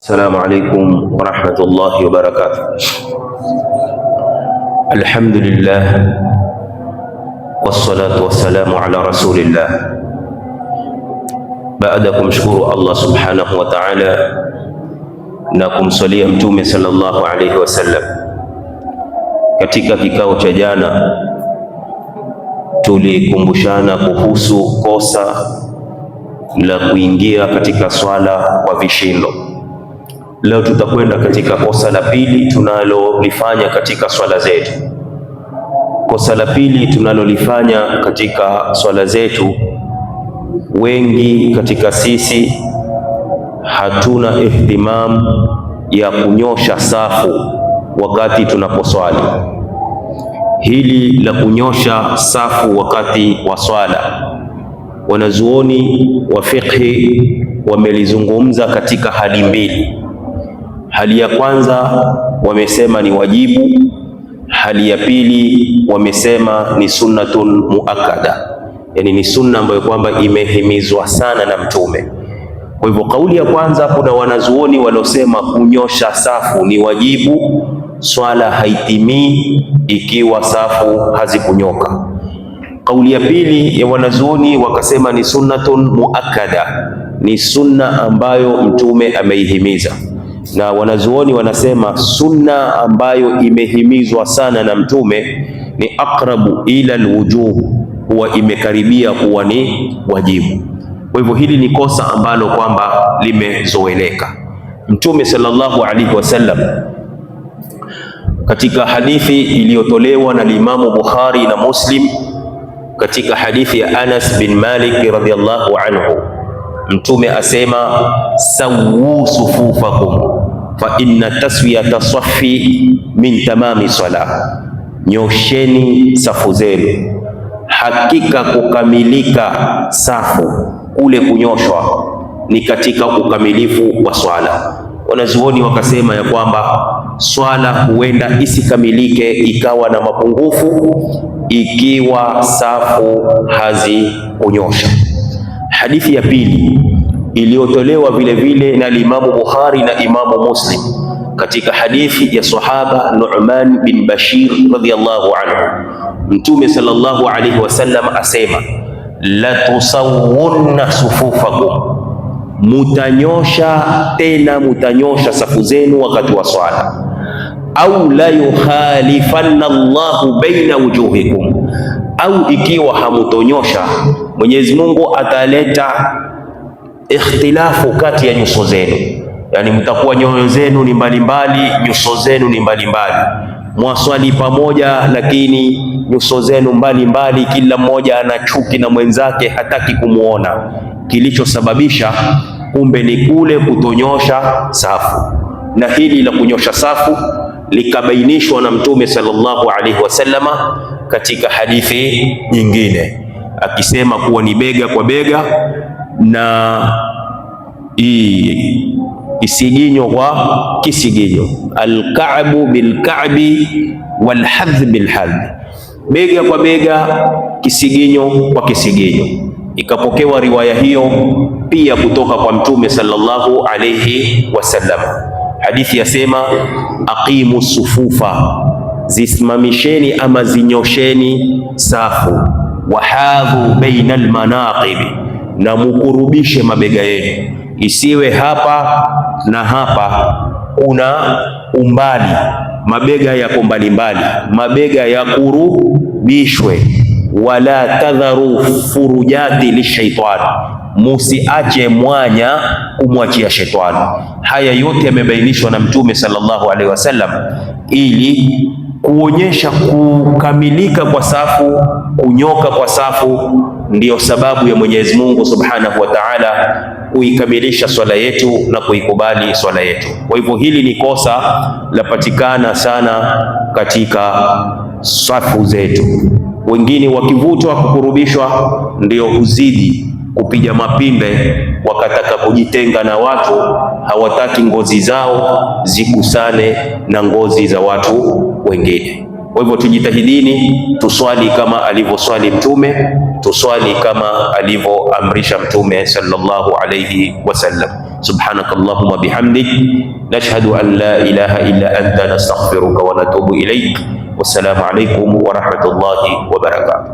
السلام عليكم ورحمة الله وبركاته. الحمد لله والصلاة والسلام على رسول الله. Baada ya kumshukuru Allah subhanahu wa ta'ala na kumswalia Mtume sallallahu alayhi wasallam, katika kikao cha jana tulikumbushana kuhusu kosa la kuingia katika swala kwa vishindo. Leo tutakwenda katika kosa la pili tunalolifanya katika swala zetu. Kosa la pili tunalolifanya katika swala zetu, wengi katika sisi hatuna ihtimam ya kunyosha safu wakati tunaposwali. Hili la kunyosha safu wakati wa swala, wanazuoni wa fiqhi wamelizungumza katika hali mbili. Hali ya kwanza wamesema ni wajibu, hali ya pili wamesema ni sunnatun muakkada, yani ni sunna ambayo kwamba imehimizwa sana na Mtume. Kwa hivyo kauli ya kwanza, kuna wanazuoni waliosema kunyosha safu ni wajibu, swala haitimii ikiwa safu hazikunyoka. Kauli ya pili ya wanazuoni wakasema ni sunnatun muakkada, ni sunna ambayo Mtume ameihimiza na wanazuoni wanasema sunna ambayo imehimizwa sana na Mtume ni aqrabu ila alwujub, huwa imekaribia kuwa ni wajibu. Kwa hivyo hili ni kosa ambalo kwamba limezoeleka. Mtume sallallahu alaihi wasallam katika hadithi iliyotolewa na Imamu Bukhari na Muslim, katika hadithi ya Anas bin Malik radhiyallahu anhu, Mtume asema sawu sufufakum fa inna taswiyata safi min tamami sala, nyosheni safu zenu, hakika kukamilika safu kule kunyoshwa ni katika ukamilifu wa swala. Wanazuoni wakasema ya kwamba swala huenda isikamilike ikawa na mapungufu ikiwa safu hazikunyosha. Hadithi ya pili iliyotolewa vile vile na Imamu Bukhari na Imamu Muslim katika hadithi ya sahaba Nu'man bin Bashir radhiyallahu anhu, Mtume sallallahu alayhi wasallam asema, latusawunna sufufakum, mutanyosha tena mutanyosha safu zenu wakati wa swala, au la yukhalifanna Allahu baina wujuhikum, au ikiwa hamutonyosha Mwenyezi Mungu ataleta ikhtilafu kati ya nyuso zenu, yani mtakuwa nyoyo zenu ni mbalimbali, nyuso zenu ni mbalimbali, mwaswali pamoja, lakini nyuso zenu mbalimbali, kila mmoja ana chuki na mwenzake, hataki kumuona. Kilichosababisha kumbe ni kule kutonyosha safu, na hili la kunyosha safu likabainishwa na Mtume sallallahu alaihi wasallama katika hadithi nyingine akisema kuwa ni bega kwa bega na kisiginyo kwa kisiginyo, alka'bu bilka'bi walhadh bilhadh, bega kwa bega, kisiginyo kwa kisiginyo. Ikapokewa riwaya hiyo pia kutoka kwa Mtume sallallahu alayhi wasallam. Hadithi yasema aqimu sufufa, zisimamisheni ama zinyosheni safu, wahadhu baina almanaqibi, na mukurubishe mabega yenu, isiwe hapa na hapa kuna umbali, mabega yako mbalimbali, mabega yakurubishwe. Wala tadharu furujati lishaitani, musiache mwanya kumwachia shetani. Haya yote yamebainishwa na Mtume sallallahu alaihi wasallam ili kuonyesha kukamilika kwa safu, kunyoka kwa safu ndiyo sababu ya Mwenyezi Mungu Subhanahu wa Ta'ala kuikamilisha swala yetu na kuikubali swala yetu. Kwa hivyo hili ni kosa lapatikana sana katika safu zetu, wengine wakivutwa kukurubishwa ndio huzidi kupiga mapimbe, wakataka kujitenga na watu, hawataki ngozi zao zigusane na ngozi za watu wengine. Kwa hivyo tujitahidini, tuswali kama alivyoswali Mtume, tuswali kama alivyoamrisha Mtume sallallahu alayhi wasallam. Subhanakallahumma bihamdik nashhadu an la ilaha illa anta nastaghfiruka wa natubu ilaik. Wassalamu alaykum wa rahmatullahi wa barakatuh.